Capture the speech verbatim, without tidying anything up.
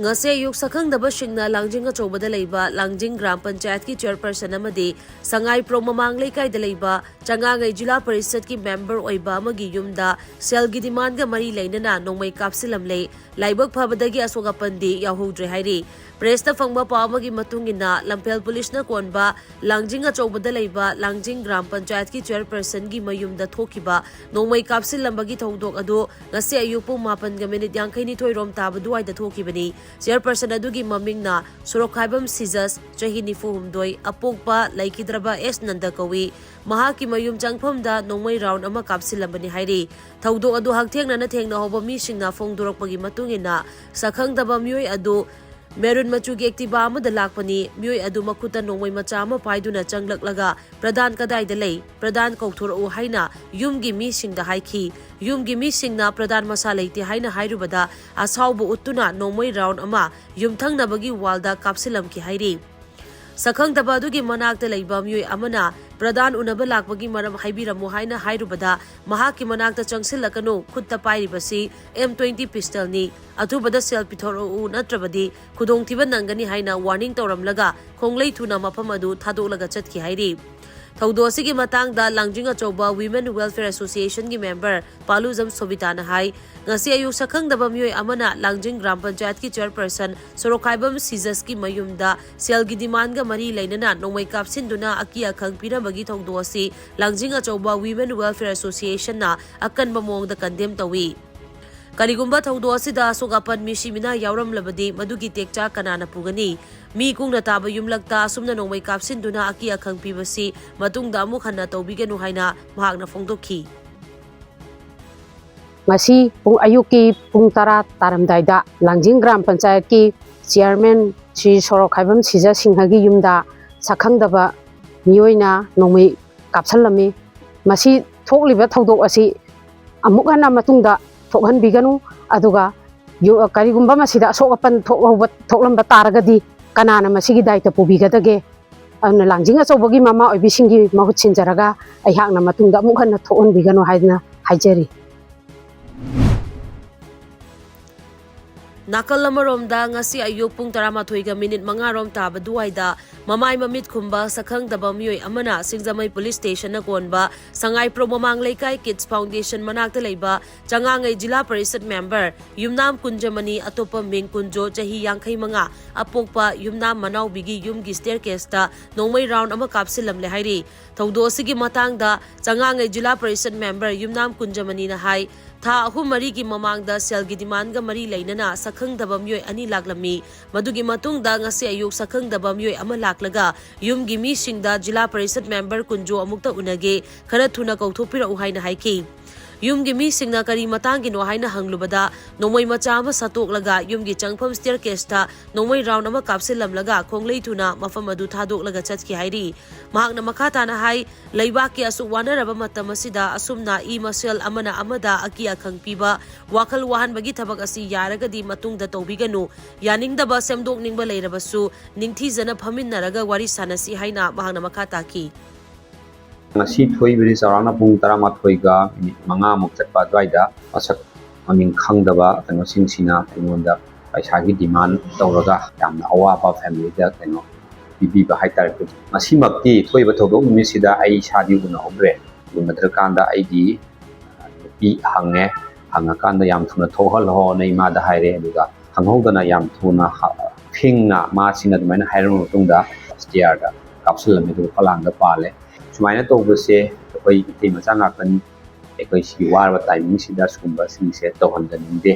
ꯉꯁꯤ ꯑꯌꯨꯛ ꯁꯛꯈꯪꯗꯕꯁꯤꯡꯅ ꯂꯥꯡꯖꯤꯡ ꯑꯆꯧꯕꯗ ꯂꯩꯕ ꯂꯥꯡꯖꯤꯡ ꯒ꯭ꯔꯥꯝ ꯄꯟꯆꯥꯌꯠꯀꯤ ꯆꯤꯌꯔꯄꯔꯁꯟ ꯑꯃꯗꯤ ꯁꯉꯥꯏꯄ꯭ꯔꯧ ꯃꯃꯥꯡ ꯂꯩꯀꯥꯏꯗ ꯂꯩꯕ ꯆꯉꯥꯉꯩ ꯖꯤꯂꯥ ꯄꯔꯤꯁꯠꯀꯤ ꯃꯦꯝꯕꯔ ꯑꯣꯏꯕ ꯑꯃꯒꯤ ꯌꯨꯝꯗ ꯁꯦꯜꯒꯤ ꯗꯤꯃꯥꯟꯒ ꯃꯔꯤ ꯂꯩꯅꯅ ꯅꯣꯡꯃꯩ ꯀꯥꯞꯁꯤꯜꯂꯝꯂꯦ꯫ ꯂꯥꯏꯕꯛ ꯐꯕꯗꯒꯤ ꯑꯁꯣꯛ ꯑꯄꯟꯗꯤ ꯌꯥꯎꯍꯧꯗ꯭ꯔꯦ ꯍꯥꯏꯔꯤ꯫ ꯄ꯭ꯔꯦꯁꯇ ꯐꯪꯕ ꯄꯥꯎ ꯑꯃꯒꯤ ꯃꯇꯨꯡ ꯏꯟꯅ, ꯂꯝꯐꯦꯜ ꯄꯨꯂꯤꯁꯅ ꯀꯣꯟꯕ ꯂꯥꯡꯖꯤꯡ ꯑꯆꯧꯕꯗ ꯂꯩꯕ ꯂꯥꯡꯖꯤꯡ ꯒ꯭ꯔꯥꯝ ꯄꯟꯆꯥꯌꯠꯀꯤ ꯆꯤꯌꯔꯄꯔꯁꯟꯒꯤ ꯃꯌꯨꯝꯗ ꯊꯣꯛꯈꯤꯕ ꯅꯣꯡꯃꯩ ꯀꯥꯞꯁꯤꯜꯂꯝꯕꯒꯤ ꯊꯧꯗꯣꯛ ꯑꯗꯨ ꯉꯁꯤ ꯑꯌꯨꯛ ꯄꯨꯡ ꯃꯥꯄꯟꯒ ꯃꯤꯅꯤꯠ ꯌꯥꯡꯈꯩꯅꯤꯊꯣꯏ ꯔꯣꯝ ꯇꯥꯕ ꯑꯗꯨꯋꯥꯏꯗ ꯊꯣꯛꯈꯤꯕꯅꯤ꯫ ꯆꯤꯌꯔꯄꯔꯁꯟ ꯑꯗꯨꯒꯤ ꯃꯃꯤꯡꯅ ꯁꯣꯔꯣꯛꯈꯥꯏꯕꯝ ꯁꯤꯖꯁ, ꯆꯍꯤ ꯅꯤꯐꯨ ꯍꯨꯝꯗꯣꯏ, ꯑꯄꯣꯛꯄ ꯂꯩꯈꯤꯗ꯭ꯔꯕ ꯑꯦꯁ ꯅꯟꯗ ꯀꯧꯏ꯫ ꯃꯍꯥꯛꯀꯤ ꯃꯌꯨꯝ ꯆꯪꯐꯝꯗ ꯅꯣꯡꯃꯩ ꯔꯥꯎꯟ ꯑꯃ ꯀꯥꯞꯁꯤꯜꯂꯝꯕꯅꯤ ꯍꯥꯏꯔꯤ꯫ ꯊꯧꯗꯣꯛ ꯑꯗꯨ ꯍꯛꯊꯦꯡꯅꯅ ꯊꯦꯡꯅꯍꯧꯕ ꯃꯤꯁꯤꯡꯅ ꯐꯣꯡꯗꯣꯔꯛꯄꯒꯤ ꯃꯇꯨꯡ ꯏꯟꯅ, ꯁꯛꯈꯪꯗꯕ ꯃꯤꯑꯣꯏ ꯑꯗꯨ ꯃꯦꯔꯨꯟ ꯃꯆꯨꯒꯤ ꯑꯦꯛꯇꯤꯚꯥ ꯑꯃꯗ ꯂꯥꯛꯄꯅꯤ꯫ ꯃꯤꯑꯣꯏ ꯑꯗꯨ ꯃꯈꯨꯠꯇ ꯅꯣꯡꯃꯩ ꯃꯆꯥ ꯑꯃ ꯄꯥꯏꯗꯨꯅ ꯆꯪꯂꯛꯂꯒ, "ꯄ꯭ꯔꯙꯥꯟ ꯀꯗꯥꯏꯗ ꯂꯩ? ꯄ꯭ꯔꯙꯥꯟ ꯀꯧꯊꯣꯔꯛꯎ" ꯍꯥꯏꯅ ꯌꯨꯝꯒꯤ ꯃꯤꯁꯤꯡꯗ ꯍꯥꯏꯈꯤ꯫ ꯌꯨꯝꯒꯤ ꯃꯤꯁꯤꯡꯅ ꯄ꯭ꯔꯙꯥꯟ ꯃꯁꯥ ꯂꯩꯇꯦ ꯍꯥꯏꯅ ꯍꯥꯏꯔꯨꯕꯗ, ꯑꯁꯥꯎꯕ ꯎꯠꯇꯨꯅ ꯅꯣꯡꯃꯩ ꯔꯥꯎꯟ ꯑꯃ ꯌꯨꯝꯊꯪꯅꯕꯒꯤ ꯋꯥꯜꯗ ꯀꯥꯞꯁꯤꯜꯂꯝꯈꯤ ꯍꯥꯏꯔꯤ꯫ ꯁꯛꯈꯪꯗꯕ ꯑꯗꯨꯒꯤ ꯃꯅꯥꯛꯇ ꯂꯩꯕ ꯃꯤꯑꯣꯏ ꯑꯃꯅ ꯄ꯭ꯔꯙꯥꯟ ꯎꯅꯕ ꯂꯥꯛꯄꯒꯤ ꯃꯔꯝ ꯍꯥꯏꯕꯤꯔꯝꯃꯨ ꯍꯥꯏꯅ ꯍꯥꯏꯔꯨꯕꯗ, ꯃꯍꯥꯛꯀꯤ ꯃꯅꯥꯛꯇ ꯆꯪꯁꯤꯜꯂꯛꯀꯅꯨ, ꯈꯨꯠꯇ ꯄꯥꯏꯔꯤꯕꯁꯤ ꯑꯦꯝ ꯇ꯭ꯋꯦꯟꯇꯤ ꯄꯤꯁꯇꯜꯅꯤ, ꯑꯊꯨꯕꯗ ꯁꯦꯜ ꯄꯤꯊꯣꯔꯛꯎ, ꯅꯠꯇ꯭ꯔꯕꯗꯤ ꯈꯨꯗꯣꯡꯊꯤꯕ ꯅꯪꯒꯅꯤ ꯍꯥꯏꯅ ꯋꯥꯔꯅꯤꯡ ꯇꯧꯔꯝꯂꯒ, ꯈꯣꯡꯂꯩ ꯊꯨꯅ ꯃꯐꯝ ꯑꯗꯨ ꯊꯥꯗꯣꯛꯂꯒ ꯆꯠꯈꯤ ꯍꯥꯏꯔꯤ꯫ ꯊꯧꯗꯣꯛ ꯑꯁꯤꯒꯤ ꯃꯇꯥꯡꯗ ꯂꯥꯡꯖꯤꯡ ꯑꯆꯧꯕ Women Welfare Associationꯒꯤ ꯃꯦꯝꯕꯔ ꯄꯥꯂꯨꯖꯝ ꯁꯣꯕꯤꯇꯥꯅ ꯍꯥꯏ, ꯉꯁꯤ ꯑꯌꯨꯛ ꯁꯛꯈꯪꯗꯕ ꯃꯤꯑꯣꯏ ꯑꯃꯅ ꯂꯥꯡꯖꯤꯡ ꯒ꯭ꯔꯥꯝ ꯄꯟꯆꯥꯌꯠꯀꯤ ꯆꯤꯌꯔꯄꯔꯁꯟ ꯁꯣꯔꯣꯛꯈꯥꯏꯕꯝ ꯁꯤꯖꯁꯀꯤ ꯃꯌꯨꯝꯗ ꯁꯦꯜꯒꯤ ꯗꯤꯃꯥꯟꯒ ꯃꯔꯤ ꯂꯩꯅꯅ ꯅꯣꯡꯃꯩ ꯀꯥꯞꯁꯤꯟꯗꯨꯅ ꯑꯀꯤ ꯑꯈꯪ ꯄꯤꯔꯝꯕꯒꯤ ꯊꯧꯗꯣꯛ ꯑꯁꯤ ꯂꯥꯡꯖꯤꯡ ꯑꯆꯧꯕ Women Welfare Associationꯅ ꯑꯀꯟꯕ ꯃꯑꯣꯡꯗ ꯀꯟꯗꯦꯝ ꯇꯧꯏ꯫ ꯀꯔꯤꯒꯨꯝꯕ ꯊꯧꯗꯣꯛ ꯑꯁꯤꯗ ꯑꯁꯣꯛ ꯑꯄꯟ, ꯃꯤꯁꯤ ꯃꯤꯅꯥ ꯌꯥꯎꯔꯝꯂꯕꯗꯤ, ꯃꯗꯨꯒꯤ ꯇꯦꯛꯆꯥꯛ ꯀꯅꯥꯅ ꯄꯨꯒꯅꯤ? ꯃꯤ ꯀꯨꯡꯅ ꯇꯥꯕ ꯌꯨꯝꯂꯛꯇ ꯑꯁꯨꯝꯅ ꯅꯣꯡꯃꯩ ꯀꯥꯞꯁꯤꯟꯗꯨꯅ ꯑꯀꯤ ꯑꯈꯪ ꯄꯤꯕꯁꯤ ꯃꯇꯨꯡꯗ ꯑꯃꯨꯛ ꯍꯟꯅ ꯇꯧꯕꯤꯒꯅꯨ ꯍꯥꯏꯅ ꯃꯍꯥꯛꯅ ꯐꯣꯡꯗꯣꯛꯈꯤ꯫ ꯉꯁꯤ ꯄꯨꯡ, ꯑꯌꯨꯛꯀꯤ ꯄꯨꯡ ꯇꯔꯥ ꯇꯥꯔꯝꯗꯥꯏꯗ ꯂꯥꯡꯖꯤꯡ ꯒ꯭ꯔꯥꯝ ꯄꯟꯆꯥꯌꯠꯀꯤ ꯆꯤꯌꯔꯃꯦꯟ ꯁ꯭ꯔꯤ ꯁꯣꯔꯣꯛꯈꯥꯏꯕꯝ ꯁꯤꯖ ꯁꯤꯡꯍꯒꯤ ꯌꯨꯝꯗ ꯁꯛꯈꯪꯗꯕ ꯃꯤꯑꯣꯏꯅ ꯅꯣꯡꯃꯩ ꯀꯥꯞꯁꯤꯜꯂꯝꯃꯤ꯫ ꯃꯁꯤ ꯊꯣꯛꯂꯤꯕ ꯊꯧꯗꯣꯛ ꯑꯁꯤ ꯑꯃꯨꯛ ꯍꯟꯅ ꯃꯇꯨꯡꯗ ꯊꯣꯛꯍꯟꯕꯤꯒꯅꯨ꯫ ꯑꯗꯨꯒ ꯌꯨ-, ꯀꯔꯤꯒꯨꯝꯕ ꯃꯁꯤꯗ ꯑꯁꯣꯛ ꯑꯄꯟ ꯊꯣꯛꯍꯧꯕ, ꯊꯣꯛꯂꯝꯕ ꯇꯥꯔꯒꯗꯤ ꯀꯅꯥꯅ ꯃꯁꯤꯒꯤ ꯗꯥꯏꯇ ꯄꯨꯕꯤꯒꯗꯒꯦ? ꯑꯗꯨꯅ ꯂꯥꯡꯖꯤꯡ ꯑꯆꯧꯕꯒꯤ ꯃꯃꯥ ꯑꯣꯏꯕꯤꯁꯤꯡꯒꯤ ꯃꯍꯨꯠ ꯁꯤꯟꯖꯔꯒ ꯑꯩꯍꯥꯛꯅ ꯃꯇꯨꯡꯗ ꯑꯃꯨꯛ ꯍꯟꯅ ꯊꯣꯛꯍꯟꯕꯤꯒꯅꯨ ꯍꯥꯏꯗꯨꯅ ꯍꯥꯏꯖꯔꯤ꯫ ꯅꯥꯀꯜ ꯑꯃꯔꯣꯝꯗ, ꯉꯁꯤ ꯑꯌꯨꯛ ꯄꯨꯡ ꯇꯔꯥꯃꯥꯊꯣꯏꯒ ꯃꯤꯅꯤꯠ ꯃꯉꯥ ꯔꯣꯝ ꯇꯥꯕ ꯑꯗꯨꯋꯥꯏꯗ ꯃꯃꯥꯏ ꯃꯃꯤꯠ ꯈꯨꯝꯕ ꯁꯛꯈꯪꯗꯕ ꯃꯤꯑꯣꯏ ꯑꯃꯅ ꯁꯤꯡꯖꯃꯩ ꯄꯨꯂꯤꯁ ꯁ꯭ꯇꯦꯁꯟꯅ ꯀꯣꯟꯕ ꯁꯉꯥꯏꯄ꯭ꯔꯧ ꯃꯃꯥꯡ ꯂꯩꯀꯥꯏ ꯀꯤꯗꯁ ꯐꯥꯎꯟꯗꯦꯁꯟ ꯃꯅꯥꯛꯇ ꯂꯩꯕ ꯆꯉꯥꯡꯉꯩ ꯖꯤꯂꯥ ꯄꯔꯤꯁꯠ ꯃꯦꯝꯕꯔ ꯌꯨꯝꯅꯥꯝ ꯀꯨꯟꯖꯃꯅꯤ, ꯑꯇꯣꯞꯄ ꯃꯤꯡ ꯀꯨꯟꯖꯣ, ꯆꯍꯤ ꯌꯥꯡꯈꯩ ꯃꯉꯥ, ꯑꯄꯣꯛꯄ ꯌꯨꯝꯅꯥꯝ ꯃꯅꯥꯎꯕꯤꯒꯤ ꯌꯨꯝꯒꯤ ꯁ꯭ꯇꯦꯌꯔꯀꯦꯁꯇ ꯅꯣꯡꯃꯩ ꯔꯥꯎꯟ ꯑꯃ ꯀꯥꯞꯁꯤꯜꯂꯝꯂꯦ ꯍꯥꯏꯔꯤ꯫ ꯊꯧꯗꯣꯛ ꯑꯁꯤꯒꯤ ꯃꯇꯥꯡꯗ ꯆꯉꯥꯡꯉꯩ ꯖꯤꯂꯥ ꯄꯔꯤꯁꯠ ꯃꯦꯝꯕꯔ ꯌꯨꯝꯅꯥꯝ ꯀꯨꯟꯖꯃꯅꯤꯅ ꯍꯥꯏ, ꯊꯥ ꯑꯍꯨꯝ ꯃꯔꯤꯒꯤ ꯃꯃꯥꯡꯗ ꯁꯦꯜꯒꯤ ꯗꯤꯃꯥꯟꯒ ꯃꯔꯤ ꯂꯩꯅꯅ ꯁꯛꯈꯪꯗꯕ ꯃꯤꯑꯣꯏ ꯑꯅꯤ ꯂꯥꯛꯂꯝꯃꯤ꯫ ꯃꯗꯨꯒꯤ ꯃꯇꯨꯡꯗ ꯉꯁꯤ ꯑꯌꯨꯛ ꯁꯛꯈꯪꯗꯕ ꯃꯤꯑꯣꯏ ꯑꯃ ꯂꯥꯛꯂꯒ ꯌꯨꯝꯒꯤ ꯃꯤꯁꯤꯡꯗ ꯖꯤꯂꯥ ꯄꯔꯤꯁꯠ ꯃꯦꯝꯕꯔ ꯀꯨꯟꯖꯣ ꯑꯃꯨꯛꯇ ꯎꯅꯒꯦ, ꯈꯔ ꯊꯨꯅ ꯀꯧꯊꯣꯛꯄꯤꯔꯛꯎ ꯍꯥꯏꯅ ꯍꯥꯏꯈꯤ꯫ ꯌꯨꯝꯒꯤ ꯃꯤꯁꯤꯡꯅ ꯀꯔꯤ ꯃꯇꯥꯡꯒꯤꯅꯣ ꯍꯥꯏꯅ ꯍꯪꯂꯨꯕꯗ, ꯅꯣꯡꯃꯩ ꯃꯆꯥ ꯑꯃ ꯁꯠꯇꯣꯛꯂꯒ ꯌꯨꯝꯒꯤ ꯆꯪꯐꯝ ꯁ꯭ꯇꯦꯌꯔꯀꯦꯁꯇ ꯅꯣꯡꯃꯩ ꯔꯥꯎꯟ ꯑꯃ ꯀꯥꯞꯁꯤꯜꯂꯝꯂꯒ ꯈꯣꯡꯂꯩ ꯊꯨꯅ ꯃꯐꯝ ꯑꯗꯨ ꯊꯥꯗꯣꯛꯂꯒ ꯆꯠꯈꯤ ꯍꯥꯏꯔꯤ꯫ ꯃꯍꯥꯛꯅ ꯃꯈꯥ ꯇꯥꯅ ꯍꯥꯏ, ꯂꯩꯕꯥꯛꯀꯤ ꯑꯁꯨꯛ ꯋꯥꯅꯔꯕ ꯃꯇꯝ ꯑꯁꯤꯗ ꯑꯁꯨꯝꯅ ꯏ ꯃꯁꯦꯜ ꯑꯃꯅ ꯑꯃꯗ ꯑꯀꯤ ꯑꯈꯪ ꯄꯤꯕ, ꯋꯥꯈꯜ ꯋꯥꯍꯟꯕꯒꯤ ꯊꯕꯛ ꯑꯁꯤ ꯌꯥꯔꯒꯗꯤ ꯃꯇꯨꯡꯗ ꯇꯧꯕꯤꯒꯅꯨ꯫ ꯌꯥꯅꯤꯡꯗꯕ ꯁꯦꯝꯗꯣꯛꯅꯤꯡꯕ ꯂꯩꯔꯕꯁꯨ ꯅꯤꯡꯊꯤꯖꯅ ꯐꯝꯃꯤꯟꯅꯔꯒ ꯋꯥꯔꯤ ꯁꯥꯟꯅꯁꯤ ꯍꯥꯏꯅ ꯃꯍꯥꯛꯅ ꯃꯈꯥ ꯇꯥꯈꯤ꯫ ꯉꯁꯤ ꯊꯣꯛꯏꯕꯁꯤ ꯆꯥꯎꯔꯥꯛꯅ ꯄꯨꯡ ꯇꯔꯥꯃꯥꯊꯣꯏꯒ ꯃꯤꯅꯤꯠ ꯃꯉꯥꯃꯨꯛ ꯆꯠꯄ ꯑꯗꯨꯋꯥꯏꯗ ꯃꯁꯛ ꯃꯃꯤꯡ ꯈꯪꯗꯕ ꯀꯩꯅꯣꯁꯤꯡꯁꯤꯅ ꯑꯩꯉꯣꯟꯗ ꯄꯩꯁꯥꯒꯤ ꯗꯤꯃꯥꯟ ꯇꯧꯔꯒ ꯌꯥꯝꯅ ꯑꯋꯥꯕ ꯐꯦꯃꯤꯂꯤꯗ ꯀꯩꯅꯣ ꯄꯤꯕꯤꯕ ꯍꯥꯏꯇꯥꯔꯦ꯫ ꯉꯁꯤꯃꯛꯇꯤ ꯊꯣꯛꯏꯕ ꯊꯧꯗꯣꯛ ꯅꯨꯃꯤꯠꯁꯤꯗ ꯑꯩ ꯏꯁꯥꯗꯤ ꯎꯅꯍꯧꯗ꯭ꯔꯦ꯫ ꯎꯅꯗ꯭ꯔꯀꯥꯟꯗ ꯑꯩꯒꯤ ꯅꯨꯄꯤ ꯍꯪꯉꯦ꯫ ꯍꯪꯉꯀꯥꯟꯗ ꯌꯥꯝ ꯊꯨꯅ ꯊꯣꯛꯍꯜꯂꯣꯅ ꯏꯃꯥꯗ ꯍꯥꯏꯔꯦ꯫ ꯑꯗꯨꯒ ꯈꯪꯍꯧꯗꯅ ꯌꯥꯝ ꯊꯨꯅ ꯍ-, ꯐꯤꯡꯅ ꯃꯥꯁꯤꯅ ꯑꯗꯨꯃꯥꯏꯅ ꯍꯥꯏꯔꯕ ꯃꯇꯨꯡꯗ ꯁ꯭ꯇꯦꯌꯔꯗ ꯀꯥꯞꯁꯤꯜꯂꯝꯃꯦ, ꯑꯗꯨꯒ ꯐꯂꯥꯡꯗ ꯄꯥꯜꯂꯦ꯫ ꯁꯨꯃꯥꯏꯅ ꯇꯧꯕꯁꯦ ꯑꯩꯈꯣꯏ ꯃꯩꯇꯩ ꯃꯆꯥ ꯉꯥꯛꯇꯅꯤ꯫ ꯑꯩꯈꯣꯏ ꯁꯤꯒꯤ ꯋꯥꯔꯕ ꯇꯥꯏꯃꯤꯡꯁꯤꯗ ꯁꯤꯒꯨꯝꯕꯁꯤꯡꯁꯦ ꯇꯧꯍꯟꯖꯅꯤꯡꯗꯦ꯫